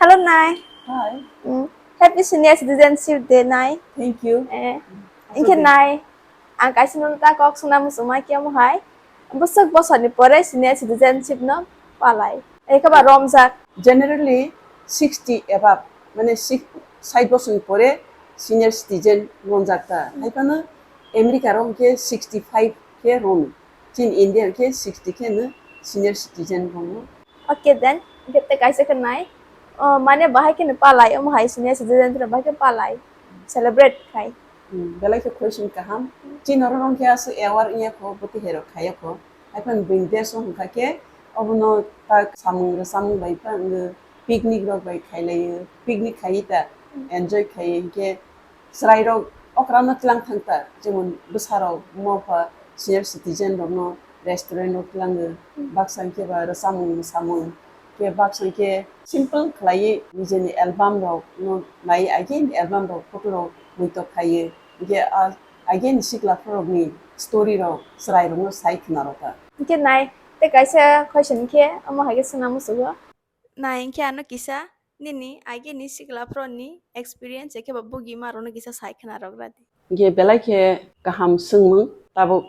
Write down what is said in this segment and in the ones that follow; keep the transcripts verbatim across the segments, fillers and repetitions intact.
Hello, Nai. Hi. Mm. Happy Senior Citizenship Day, Nai. Thank you. Eh, It's inkhe okay. Nai, ang kaisa nono ta kok suna muchungma khe omo hai. Bwswk bosorni pore senior citizenship no palai. Ekhe ba romjak. Generally, sixty above, mane six, sait bosorni pore senior citizen romjak ta. Hai phano America rok khe sixty five khe romo. Chin India khe sixty khe no senior citizen romo. Okay then, inkhe te kaisa khe nai. Oh, mane bahai khe no palai, omo hai senior citizen rok bahai khe palai. Celebrate khai. Hmm, belai khe question kaham. Chin oro rong khe asu aware wngya kho, bwtwi hai rok khaya kho. Hai phano bini desh o hwnkha khe obono ta samung rwsamung bai phano picnic rok bai khailaio. Picnic khaiwi ta enjoy khaiwi hinkhe chwrairok okrano tlang thang ta, jemon bwsarok mopha senior citizen rokno restaurant o tlango, baksa hinkhe ba rwchapmung mwsamung, khe baksa hinkhe simple khlaiwi nijeni album rokno nai, again album rok photo rok muitok khaiwi, hinkhe a again sikla phorokni story rok chwrairokno sai khna rwkha. Hinkhe nai, tei kaisa question khe omo hai khe swngna muchungo. Nai hinkhe ano kisa nini agini sikla phoroni experience, ekhe ba bugi ma rokno kisa sai khna rok radi. Hinkhe belai khe kaham swngmung, tabuk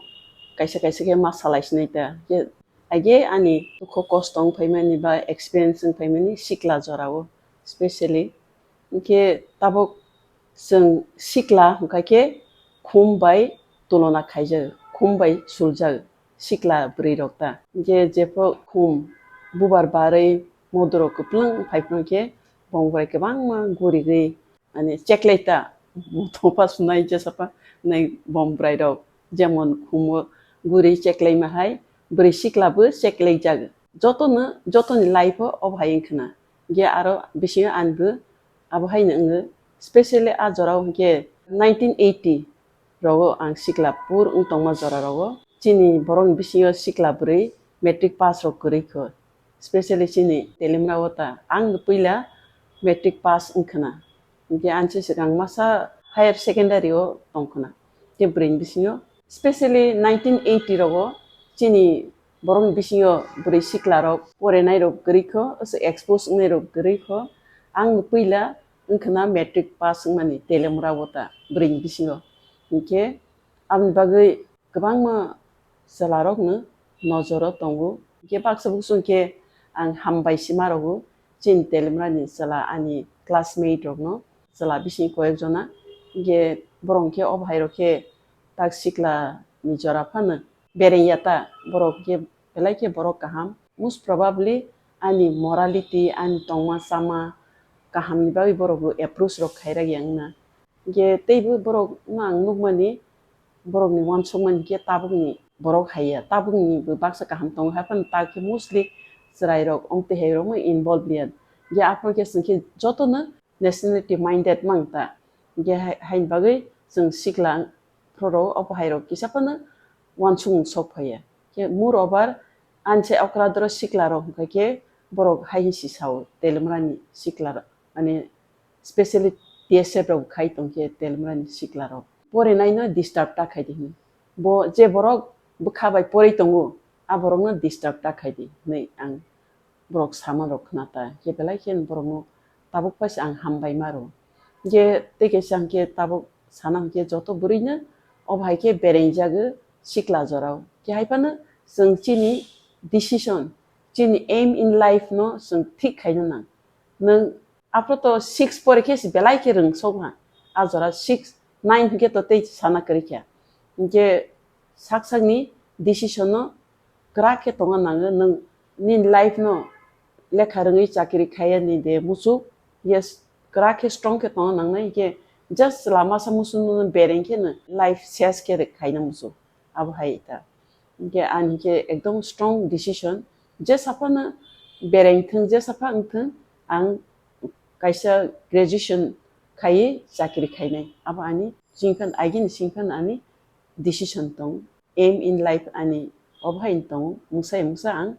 kaisa kaisa khe ma salai sinai ta. Hinkhe age ani dukhu kosto wng phaimani ba experience wng phaimani sikla jorao specially. Hinkhe tabuk chwng sikla hwnkha khe khum bai tulona khaijak, khum bai suljak sikla bwrwi rok ta. Hinkhe jephru khum bubar barwi modorok kwplwng phai phano khe bong bai kwbangma gurigwi ani cheklai ta, mothopha sunai jesapha nai bom bwrai rok jemon khumo guri cheklai ma hai bwrwi sikla bo cheklai jak. Jotono, jotoni life o obo hai wngkhna. Hinkhe aro bisingo ani bo abo hai no wngo, specially a jorao hinkhe nineteen eighty rogo ang sikla pur wng tongma jora rogo chini borokni bisingo sikla bwrwi matric pass rok kwrwi kho, specially chini Telimra o ta ang no puila matric pass wngkhna. Hinkhe ani se swkang masa higher secondary o tongkhna. Khe bwrwini bisingo, specially nineteen eighty rogo chini borokni bisingo bwrwi sikla rok porenai rok kwrwi kho, ase expose wngnai rok kwrwi kho. Ang no puila wngkhna matric pass wngmani Telimra o ta bwrwini bisingo. Hinkhe aboni bagwi kwbangma chwla rokno nojoro tongo. Hinkhe baksa buksu hinkhe ang hambai sima rogo chini Telimra ni chwla ani classmate rokno, chwla bising koyek jona. Hinkhe borok hinkhe obo hai rok khe tak sikla ni jora phano bereng ya ta, borok hinkhe belai khe borok kaham. Most probably ani morality, ani tongma chama kaham ni bagwi borok bo approach rok khai rak ya wngna. Hinkhe teibo borok no ang nukmani, borokni uansukmani khe tabukni borok hai ya, tabukni bo baksa kaham tongo, hai phano ta khe mostly chwrai rok, omtwi hai rok no involve liya. Hinkhe aphano khe chwng khe jotono nationality minded mang ta. Hinkhe hai, haini bagwi chwng sikla phoro obo hai rok kisa phano uansukmung sok phai ya. Khe moreover, ani se okra doro sikla rok hwnkha khe borok hai si sao, Telimra ni sikla rok, mane specially T S F rok khai tong khe Telimra ni sikla rok porinai no disturb ta khai di hwnwi. Bo je borok bwkha bai porwi tongo, a borok no disturb ta khai di hwnwi ang borok sama rok khna ta. Khe belai khe borok no tabuk pai se ang hambai ma rw. Khe tei kaisa ang khe tabuk sana hwn khe joto bwrwi no obo hai khe bereng jago sikla jorao. Khe hai phano chwng chini decision, chini aim in life no chwng thik khaina nang. Nwng aphro to six pore khe se belai khe rwngsok ha. A jora six, nine hwnkhe to tei sana kwrwi kha. Hinkhe sak sakni decision no kwrak khe tongna nango, nwng nini life no lekha rwngwi chakri khaiya ni de muchuk, yes, kwrak khe strong khe tongna nangnai, hinkhe just lama sa muchung no bereng khe no life ses khe rwk khaina muchuk, abo hai ta. Hinkhe ani hinkhe ekdom strong decision, je saphano bereng thung, je sapha wng thung, ang kaisa graduation khaiwi chakri khainai, abo ani singkhan, agini singkhan ani decision tong, aim in life ani obo hai tong, mungsa mungsa ang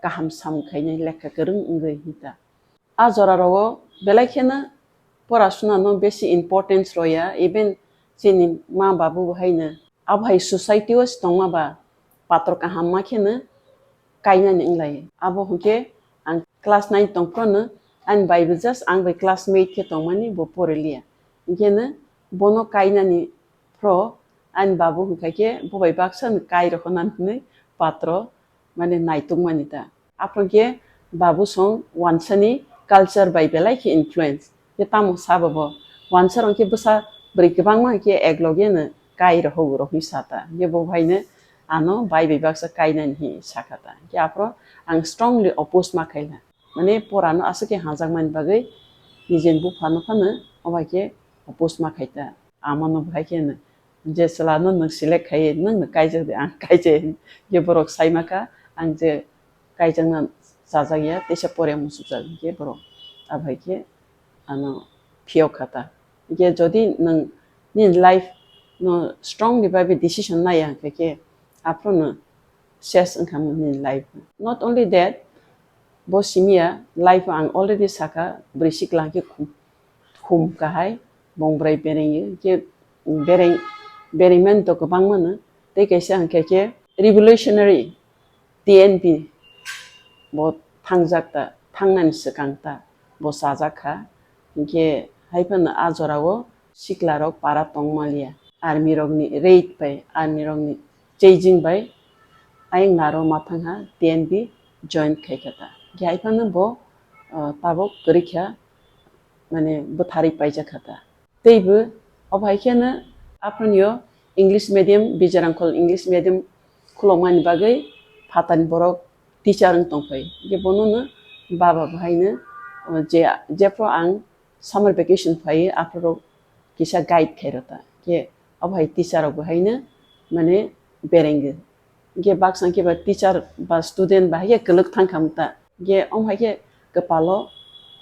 kaham samung khainai, lekha kwrwng wngwi hinta. A jora rogo belai kheno porasuna no besi importance roya, even chini ma babu bo haino abo hai society o se tongma ba pator kaham ma kheno kainani wnglai. Abo hwnkhe ang class nine tongphuru no Ani bai bo just ang bai classmate khe tongmani, bo poriliya. Hinkhe no bono kainani phro ani babu hwnkha khe bo bai baksa no kai rokho nani hinwi patro mane naitukmani ta. Aphuru khe babu song wansani culture bai belai khe influence. Khe tamo sabo bo? Wansa rok khe bwsa bwrwi kwbangma khe ek loge no kai rokho rok hinwi sa ta. Khe bo bai no ano bai bai baksa kainani hinwi sakha ta. Khe aphuru ang strongly oppose ma khaila. Mane porano aswk khe hamjakmani bagwi nijeni buphano phano obai khe oppose ma khai ta. Amano bo hai khe hwno, "Je chwla no nwng select khai, nwng no kaijak di, ang kaijak," hinkhe borok sai ma kha, ang je kaijakna chajak ya, teisa pore muchukjak, hinkhe borok abo hai khe ano phiyok kha ta. Hinkhe jodi nwng nini life no strongly bai decision nai ya hinkhe khe, aphuru no ses wngkha nini life. Not only that, bo simiya life ang already sakha, bwrwi sikla khe khum, khum kahai, bong bwrai bereng ye, khe bereng, bereng mani to kwbangma no. Tei kaisa hwnkhe khe revolutionary T N P bo thangjak ta, thangnani swkang ta bo chajak kha. Hinkhe hai phano a jorao sikla rok para tong maliya. Army rokni raid bai, army rokni chasing bai ayang naro mathang ha T N P join khai kha ta. Hinkhe hai phano bo, uh, tabuk kwrwi kha, mane bwtharwi paijak kha ta. Teibo obo hai kheno aphano English medium, Bijarangkhol English medium khulokmani bagwi phatani borok teacher wng tongphai. Hinkhe bonono baba bahaino, o, je, jephru ang summer vacation phai, aphuru kisa guide khairota. Hinkhe obo hai teacher rok bahaino mane berengwi. Hinkhe baksa hinkhe ba teacher ba student ba hai khe kwlwk thang kha mata. Hinkhe omo hai khe kwpalo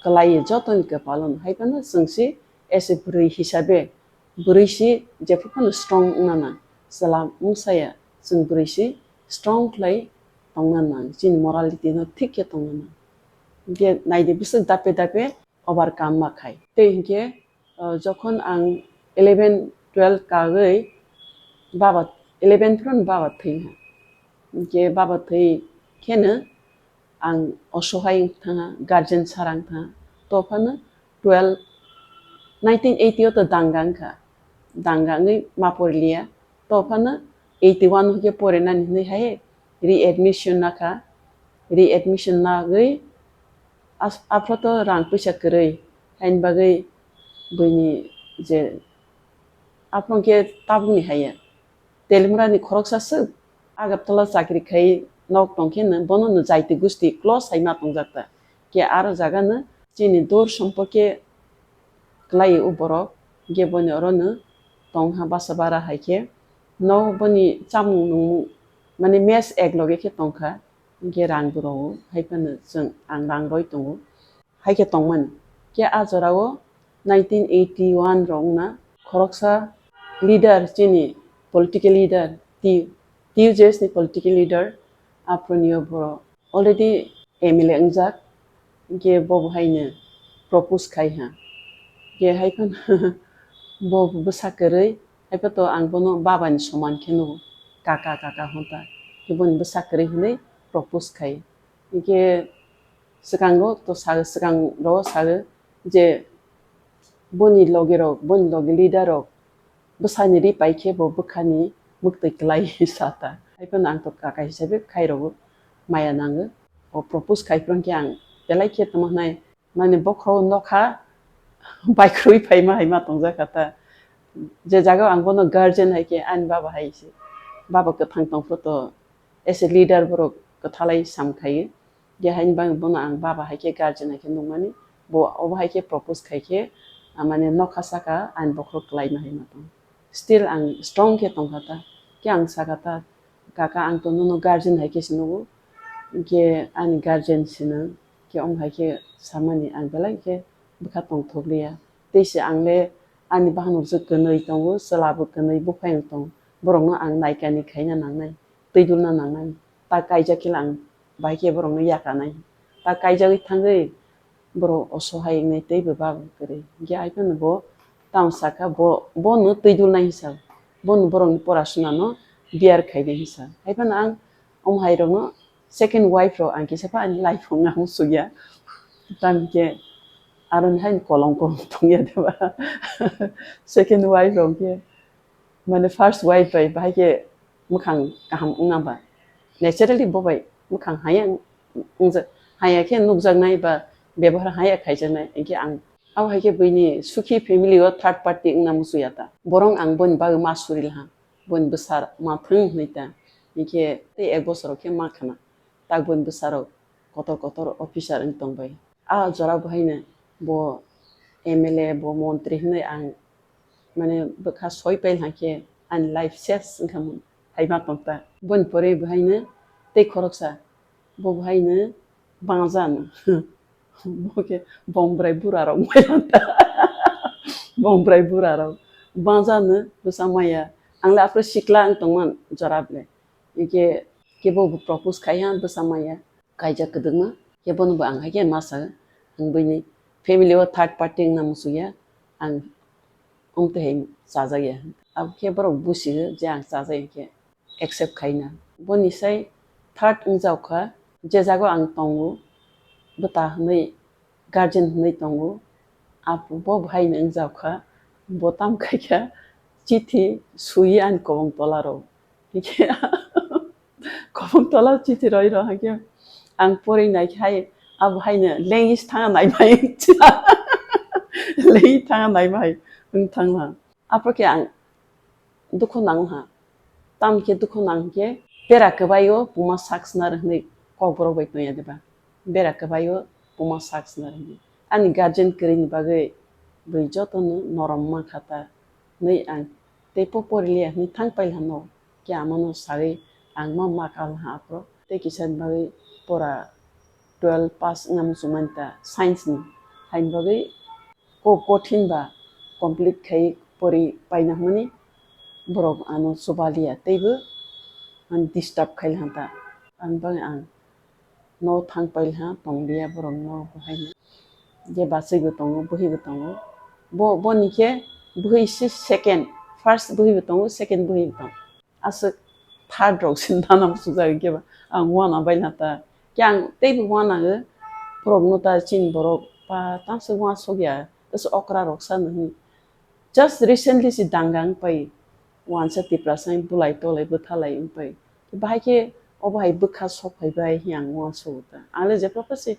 kwlaiwi jotoni kwpalo hai phano chwng si as a bwrwi hisabe bwrwi si jephru phano strong wngna nang. Chwla mungsa ya, chwng bwrwi si strong khlai tongna nang. Chini morality no thik khe tongna nang. Hinkhe naidi bwswk dape dape overcome ma khai. Tei hinkhe, uh, jokhon ang eleven, twelve kagwi baba, eleven phuru baba thwi ha. Hinkhe baba thwi kheno ang osohai wng thangha, guardian sara wng thangha. To phano twelve, nineteen eighty o to danga wngkha. Danga wngwi ma poriliya. To phano eighty one o khe porinani hinwi hai readmission nakha. Readmission nagwi as-, aphuru to rang puisa kwrwi. Haini bagwi buini je aphuru khe tabukni haiya. Telimrani khoroksa swk Agartala chakri khai nok tongkhe no bono no jaiti gusti close hai ma tongjak ta. Khe aro jaga no chini dur somporke kwlai o borok, hinkhe boni oro no tongha basa bara hai khe no boni chamung nungmung mane mess ek loge khe tongkha, hinkhe rang bo rwo hai phano chwng ang rang roi tongo. Hai khe tongmani. Khe a jorao nineteen eighty one rok wngna khoroksa leader, chini political leader, T-, T U J S ni political leader, aphuru ni o borok already M L A wngjak, hinkhe bo bo haino propose khai ha. Hinkhe hai phano bo bwsa kwrwi, hai phato ang bono baba ni soman khe nugo, kaka, kaka hwn ta. Hinkhe boni bwsa kwrwi hwnwi propose khai. Hinkhe swkango to sa-, swkango sago je boni loge rok, boni loge leader rok bwsani ri pai khe bo bwkhani mwktwi kwlai sa ta. Hai phano ang to kaka hisabe khai rogo maya nango. O propose khai phuru khe ang belai khe tamo hwnai, mane bokhorok nokha baikrwi phaima hai ma tongjak kha ta. Je jaga o ang bono guardian hai khe ani baba hai se. Baba kwthang tong phuru to as a leader borok kwthalai sam khai. Je haini bagwi bono ang baba hai khe guardian hai khe nukmani, bo obo hai khe propose khai khe, ah, mane nokha saka ani bokhorok kwlaima hai ma tong. Still ang strong khe tongkha ta, khe ang saka ta, "Kaka, ang to nono guardian hai khe se nugo, hinkhe ani guardian sino, khe omo hai khe samani ang belai khe bwkha tongthok liya. Tei se ang le ani bahan rok se kwnwi tongo, chwla bo kwnwi, buphang tongo, borok no ang naikani khaina nangnai." Twi dulna nangnai. Ta kaijak khe lang bai khe borokno yakanai. Ta kaijagwi thangwi borok osohai wngnai tei bo baba kwrwi. Hinkhe hai phano bo tamo sakha bo, bono twi dulnai hinsa. Bono borokni porasuna no biar khainai hinsa. Hai phano ang omo hai rokno second wife rok ang kisa pha ani life o wngna muchukya. Tamo khe Aroni haino kolom kolom tongya deba. Second wife rok khe, mane first wife bai bahai khe mwkhang kaham wngna ba. Naturally bo bai mwkhang haya wngjak, haya khe nukjaknai ba bebohar haya khaijaknai. Hinkhe ang abo hai khe buini sukhi family o third party wngna musuya ta. Borok ang boni bagwi ma suri laha. Boni bwsar ma thwng hwnwi ta. Hinkhe tei ek bosor khe ma khana. Tak boni bwsarok kotor kotor officer wng tong bai. A jora bo haino bo M L A, bo montri hwnwi ang mane bwkha soi pai hwnkhe ani life ses wngkha mun hai ma tong ta. Boni pore bo haino tei khoroksa bo bo haino bangjan bo khe bombrai bura rok mai ta. Bombrai bura rok bangjan bwsa maya ang le aphuru sikla wng tongman jora ble. Hinkhe kebo bo propose khai ha bwsa maya. Kaijak kwdwkma, khe bono bo ang hai khe ma sa, ang buini family o third party wngna musuya, ang omtwi hai chajakya. Abo khe borok busigo je ang chajak hinkhe accept khaina. Boni sai third wngjaokha, je jago ang tongo, bwta hwnwi, guardian hwnwi tongo, abo bo bhaino wngjaokha, bo tam khaikha chithi sui ani kobong tola rw. Hinkhe kobong tola chithi roi rw hinkhe ang porwi nai khe hai abo haino lengis thanga nai mai wngchha. Lengis thanga nai mai wng thangma. Aphuru khe ang dukhu nang ha. Tamo khe dukhu nang khe bera kwbai o puma sak snar hwnwi kokborok bai tongya deba. Bera kwbai o puma sak snar hwnwi. Ani guardian kwrwini bagwi bui jotono norom mankha ta hwnwi ang tei po poriliya hwnwi thang pailha no khe amano sagwi ang ma ma kal ha aphuru. Tei kisa ni bagwi pora twelve pass wngna muchungmani ta science ni haini bagwi ko kothin ba complete khai pori paina hwnmani borok ano chubaliya teibo ang disturb khai lhanta. Ang bagwi ang no thang pailha tongliya borok no bo haino je bachwi bo tongo bwhi bo tongo bo boni khe bwhi se second first bwhi bo tongo second bwhi bo tongo. Aswk third rok se nana muchungjak hinkhe ba ang uana bailha ta. Khe ang teibo uanao borokno ta chini borok ba tamsa uansukya, just okra rok sa nahini. Just recently se danga wngpai, uansa Tiprasa ni bulai tolai bwthalai wngpai. Bahai khe obo hai bwkha sok phaibai hiya ang uansugo ta. Ang le jephru phano se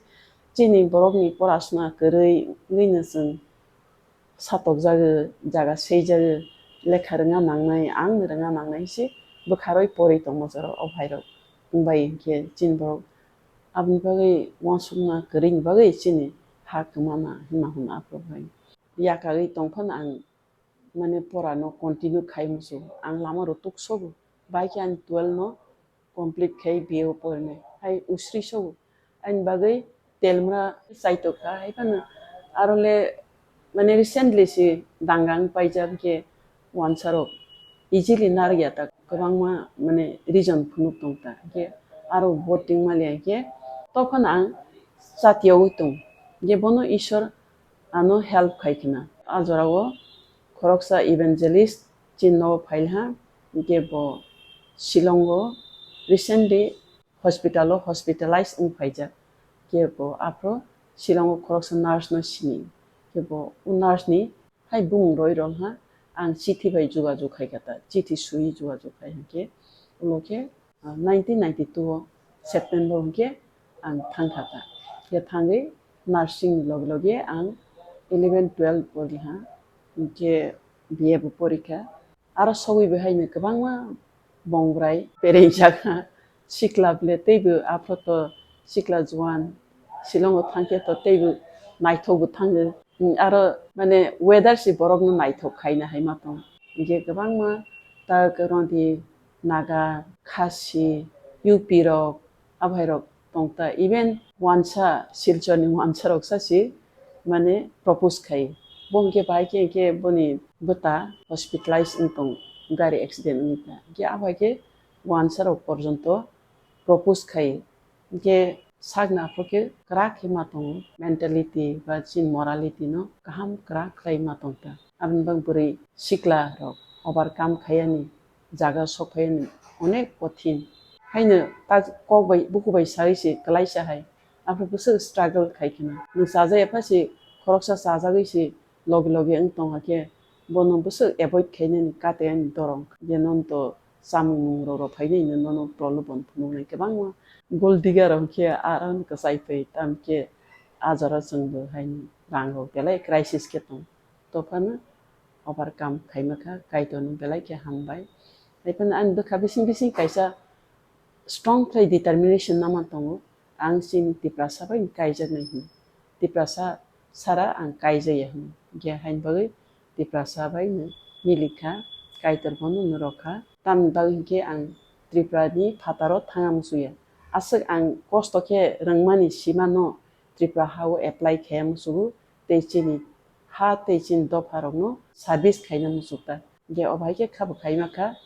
chini borokni porasuna kwrwi wngwino chwng satokjago, jaga seijago, lekha rwngna nangnai, ang rwngna nangnai se bwkharwi porwi tongma jorao o bhairok wngbai hinkhe chini borok aboni bagwi uansukna kwrwini bagwi chini ha kwmana hwnma hwnma aphuru hai yakagwi tongphano ang mane porano continue khai muchungo. Ang lama rw tuksogo, bai khe ani twelve no complete khai B A o porinai. Hai usri sogo. Ani bagwi telmra chaitok kha. Hai phano aro le mane recently se danga wng paijak khe uansa rok easily narwk ya ta kwbangma mane reason phunuk tong ta. Khe aro voting mali ya khe tophano ang chatiyawi tong. Khe bono Ishwar ano help khai khna. A jorao khoroksa evangelist chini nogo phailha, hinkhe bo Shillong o recently hospital o hospitalize wng phaijak. Khe bo aphuru Shillong o khoroksa nurse no sini. Khe bo o nurse ni hai bumung roi rwng ha, ang chithi bai jugajug khai kha ta, chithi sui jugajug khai hinkhe ulo khe nineteen ninety-two o September hinkhe ang thang kha ta. Khe thangwi nursing ni loge loge ang eleven twelve pori ha, hinkhe B A bo pori kha. Aro sogwi bo haino kwbangma bongbrai pereng jak ha. Sikla bwle teibo aphuru to sikla juan Shillong o thangkhe to teibo naithok bo thango. Aro mane weather se borokno naithok khaina hai ma tong. Hinkhe kwbangma ta roni Naga, Khasi, U P rok, abo hai rok tong ta. Even uansa Silchar ni uansa rok sa se mane propose khai. Bo hinkhe bahai khe hinkhe boni bwta hospitalize wng tong, gari accident wngwi ta. Hinkhe abo hai khe uansa rok porjonto propose khai. Hinkhe sakni aphuru khe kwrak khe ma tongo, mentality ba chini morality no kaham kwrak khlai ma tong ta. Aboni bagwi bwrwi sikla rok overcome khaiyani jaga sok phaiyani onek kothin. Haino ta kok bai buku bai sawi se kwlaisa hai. Aphuru bwswk struggle khai kheno. Nwng chajak epha se khoroksa chajagwi se logi logi wng tongkha khe bono bwswk avoid khainani kate ani dorong je nono to chamung mung rok rw phainai no nono prolobon phunuknai kwbangma gold digger rok khe aro kwchai phai tamkhe a jora chwngbo haino rang rok belai crisis khe tong tophano overcome khaima kha Kaitorno belai khe hambai. Haiphano ani bwkha bising bising kaisa strong khlai determination nama tongo, ang chini Tiprasa bai kaijaknai hwnwi. Tiprasa sara ang kaijaya hwnwi. Hinkhe haini bagwi Tiprasa bai no milikha, Kaitor bono no rokha. Tamni bagwi hinkhe ang Tripura ni phataro thangna musuya. Aswk ang kosto khe rwngmani sima no Tripura ha o apply khaiya musugo tei chini ha tei chini dopha rok no service khaina musukta. Je obo hai khe kha bo khaima kha,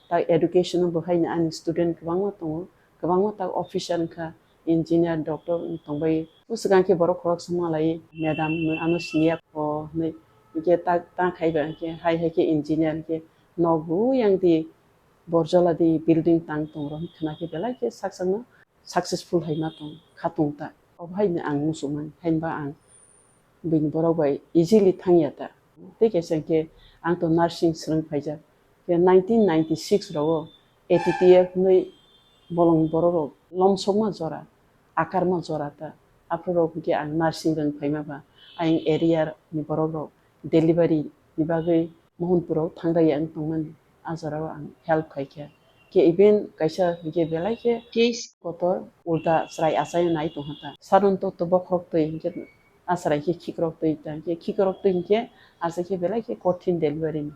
tak education o bo haino ani student kwbangma tongo, kwbangma tak officer wngkha, engineer, doctor wng tongbai. Bwswkang khe borok khoroksa malai, "Madam, nwng ano siniya kho," hwnwi. Hinkhe tak, ta khai ba hinkhe, hai hai khe engineer hinkhe nok bo yang di, borjola di building tang tong rok khna khe belai khe sak sak no successful hai ma tong, kha tong ta. Obo hai no ang muchungmani, hainba ang bini borok bai easily thangya ta. Tei kaisa hinkhe ang to nursing swrwng phaijak. Khe nineteen ninety-six rogo A T T F hwnwi bolong borok rok lomsokma jora, akarma jora ta. Aphuru rok hinkhe ang nursing rwng phaima ba, ayang area ni borok rok delivery ni bagwi Mohanpur o thangraiya wng tongmani. A jorao ang help khaikha. Khe even kaisa hinkhe belai khe case kotor ulta chwrai achai nai tongkha ta. Saron to to bokhorok twi hinkhe a chwrai khe khikrok twi ta. Hinkhe khikrok twi hinkhe asa khe belai khe kothin delivery ni.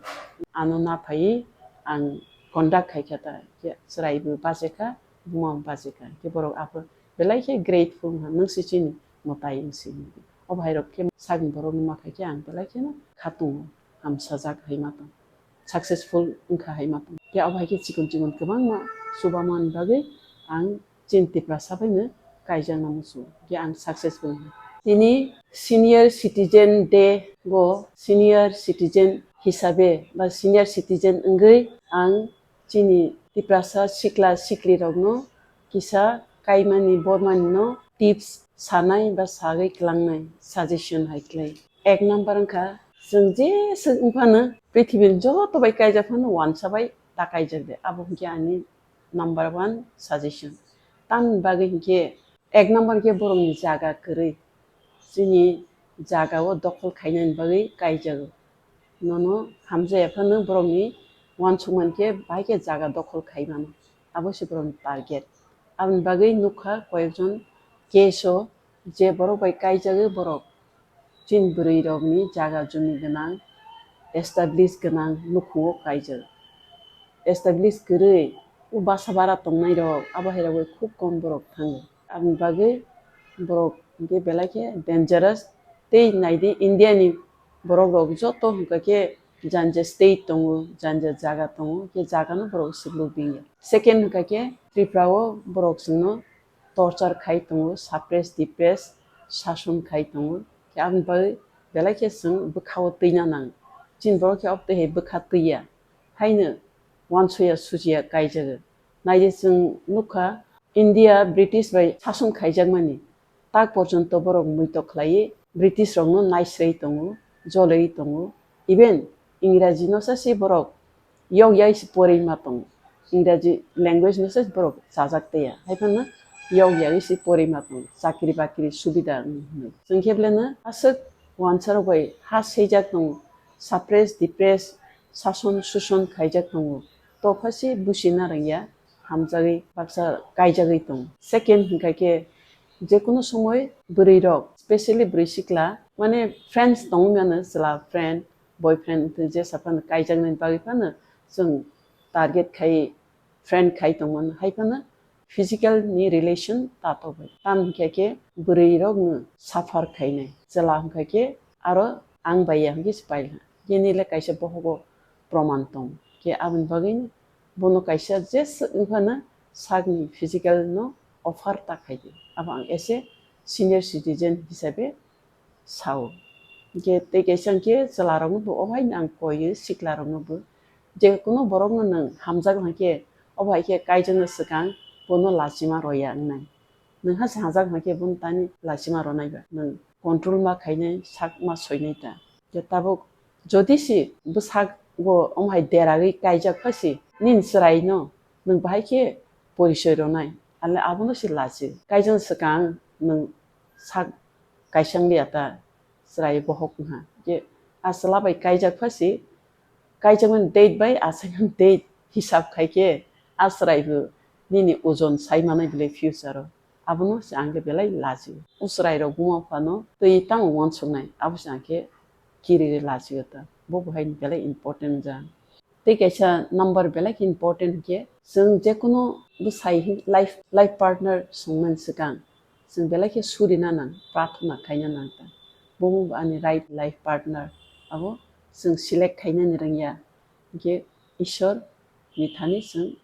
Ano na phaiwi ang conduct khaikha ta. Hinkhe chwrai bo bachikha, buma bo bachikha. Hinkhe borok aphuru belai khe grateful wngkha, "Nwng se chini mwtai," wng si. Obo hai rok khe sakni borok no ma khai khe ang belai kheno khatungo, hamsajak hai ma tong, successful wngkha hai ma tong. Khe obo hai khe chikon chikon kwbangma chubamani bagwi ang chini Tiprasa bai no kaijakna muchungo, khe ang successful wngkha. Tini Senior Citizen Day o senior citizen hisabe ba senior citizen wngwi ang chini Tiprasa sikla sikli rokno kisa kaimani bormani no tips sanai ba sagwi klangnai suggestion hai khlai. Ek number wngkha, chwng jeswk wngphano, prithibini joto bai kaijak phano wansa bai ta kaijak de. Abo hwnkhe ani number one suggestion. Tamni bagwi hinkhe ek number khe borokni jaga kwrwi. Chini jaga o dokhol khainani bagwi kaijago. Nono hamjaya phano borokni wansukmani khe bahai khe jaga dokhol khai mano. Abo se borokni target. Aboni bagwi nukha koyekjon case o je borok bai kaijagwi borok chini bwrwi rokni jaga jumi gwnang, establish gwnang nukhungo kaijak. Establish kwrwi o basa bara tongnai rok abo hai rok bai khub kom borok thango. Aboni bagwi borok hwnkhe belai khe dangerous. Tei naidi India ni borok rok joto hwnkha khe janja state tongo, janja jaga tongo, khe jaga no borok swk lubingya. Second hwnkha khe Tripura o borok chwngno torture khai tongo, suppress, depress, sason khai tongo. Khe aboni bagwi belai khe chwng bwkha o twina nang. Chini borok khe obtwi hai bwkha twiya. Haino wansuya sujiya kaijago. Naidi chwng nukha India British bai sason khaijakmani. Tak porjonto borok muitok khlaiwi British rokno naisrei tongo, joloi tongo. Even Ingraji no sa se borok yok yai se porwi ma tongo. Ingraji language no se borok chajak teiya. Hai phano yok yai se porwi ma tongo. Chakri bakri subida wng hwnwi. Chwng khe beleno aswk wansa rok bai ha seijak tongo. Suppress, depress, sason suson khaijak tongo. Topha se busi narwkya. Hamjagwi baksa kaijagwi tongo. Second hwnkha khe, jekunu somoi bwrwi rok, specially bwrwi sikla, mane friends tongwi mano, chwla friend, boyfriend, je saphano kaijaknai bagwi phano chwng target khai, friend khai tongmano, hai phano physical ni relation tato bai. Tam hwnkha khe bwrwi rokno suffer khainai, chwla hwnkha khe aro ang bai ya hwnkhe se pailha. Yenile kaisa bohogo proman tong khe aboni bagwi bono kaisa jeswk wngphano sakni physical no offer ta khaidi. Abo ang ese senior citizen hisabe sao. Hwnkhe tei kaisa hwnkhe chwlarokno bo obo haino ang koiyo siklarokno bo. Je kuno borokno nwng hamjak hwnkhe obo hai khe kaijakna swkang bono lachima roya wngnai. Nwng ha se hajak hwnkhe bun tani lachima rwnai ba. Nwng control ma khainai, sak ma soinai ta. Je tabuk jodi si bwsak bo om hai deragwi kaijak pha si, nini chwrai no nwng bahai khe porichoi rwnai. Ale abono se lachi. Kaijak swkang nwng sak kaisang liya ta, chwrai bohok wngha. Je a chwla bai kaijak pha si, kaijakmani date bai aswkmani date hisab khai khe a chwrai bo nini ojon sai manai bwlai future o. Abono se ang khe belai lachi o. O chwrai rok buma phano twi tamo uansuknai, abo se ang khe kiri lachi o ta. Bo bo hai belai important ja. Tei kaisa number belai khe important hwnkhe, chwng jekunu bwsai hi life, life partner swngmani swkang, chwng belai khe surina nang, prarthana khaina nang ta. Bo wngkha ani right life partner. Abo chwng select khainani rwngya. Hwnkhe Ishwar ni thani chwng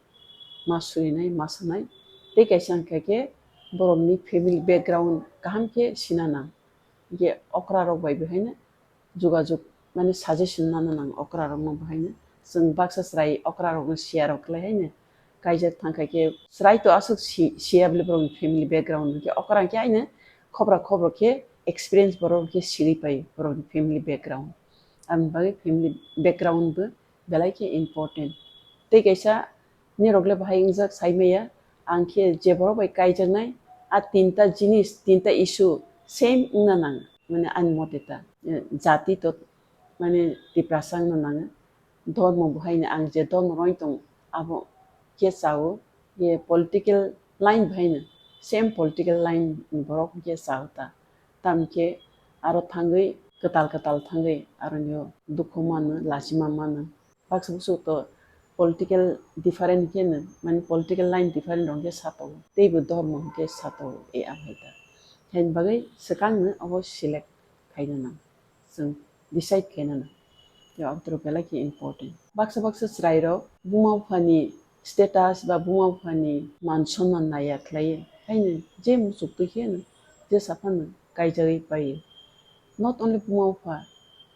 ma surinai, ma sanai. Tei kaisa hwnkha khe borokni family background kaham khe sina nang. Hwnkhe okra rok bai bo haino jogajog, mane suggestion nana nang okra rokno bo haino. Chwng baksa chwrai okra rokno siya rok khlai haino kaijak thang kha khe chwrai to aswk si-, siya bwle borokni family background hwnkhe okra hwnkhe haino khobra khobro khe experience borok khe sigwi pai borokni family background. Aboni bagwi family background bo belai khe important. Tei kaisa nirok le bahai wngjak sai maya, ang khe je borok bai kaijaknai, a tinta jinis, tinta issue same wngna nang, mane ani mote ta, eh, jati to, mane Tiprasa wngna nang, dhormo bo haino ang je dhormo roi tong, abo khe chao, ye political line bo haino same political line ni borok khe chao ta, tam khe aro thangwi kwtal kwtal thangwi aro nio dukhu mano, lachima mano. Baksa bwswk to political different khe no, mane political line different rok khe sato, teibo dhormo hwnkhe sato, e amhaita. Haini bagwi swkangno abo select khaina nang, chwng decide khaina nang. Yo, abotro belai khe important. Baksa baksa chwrai rok buma buphani status ba buma buphani man sonman naiya khlaiwi, haino je muchuk twi khe no, je saphano kaijagwi paiwi. Not only buma bupha,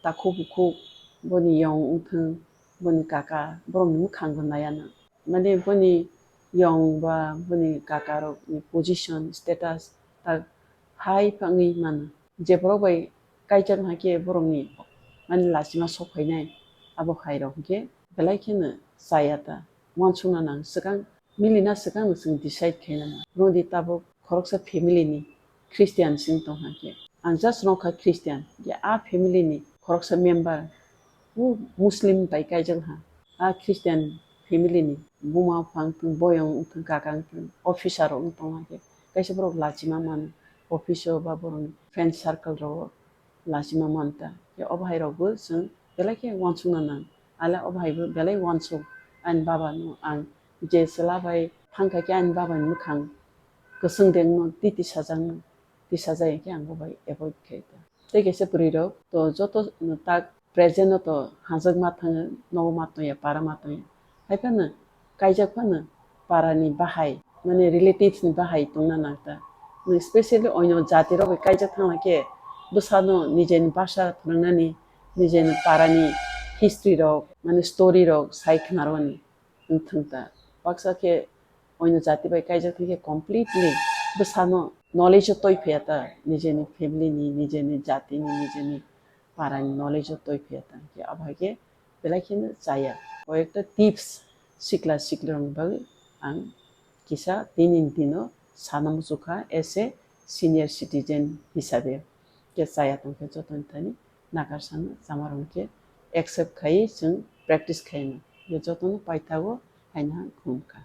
takhuk bukhuk, boni yong wngthwng, boni kaka, borokni mwkhang bo naiya na. Mane boni yong ba boni kaka rokni position, status, tak hai phangwi mano. Je borok bai kaijak hakhe borokni mane lachima sok phainai, abo hai rok hwnkhe belai kheno chaya ta. Uansukna nang swkang, milina swkang no chwng decide khaina nang. Rwngdi tabuk khoroksa family ni Christian sing tong hakhe. Ang just rwngkha Christian, je a family ni khoroksa member o Muslim bai kaijak ha. A Christian family ni buma bupha wngthwng, boyong wngthwng, kaka wngthwng, officer rok wngtong hakhe. Kaisa borok lachima mano, office o ba borokni friend circle rogo lachima manta. Khe obo hai rokbo chwng belai khe uansukna nang. Ale obo hai bo belai uansuk ani baba no ang je chwla bai thang kha khe ani baba ni mwkhang kwchwng dengno titi sajakno, tisajak khe ang bo bai avoid khe ta. Tei kaisa bwrwi rok to joto tak present no to hajak ma thango, nogo ma tongya, para ma tongya. Hai phano kaijak phano para ni bahai, mane relatives ni bahai tongna nang ta. Nwng specially oino jati rok bai kaijak thangna khe bwsano nijeni bhasha phwrwngnani, nijeni para ni history rok, mane story rok sai khwnarwani wngthwng ta. Baksa khe oino jati bai kaijak thang khe completely bwsano knowledge o toi phiya ta, nijeni family ni, nijeni jati ni, nijeni para ni knowledge o toi phiya ta. Khe abo hai khe belai kheno chaya. Koyekta tips sikla sikli rokni bagwi ang kisa tini ni dino sana muchukha as a senior citizen hisabe. Khe chaya tongkhe jotoni thani nakar sana chama rokni khe accept khai chwng practice khaina. Khe jotono paithago haino ha khumkha.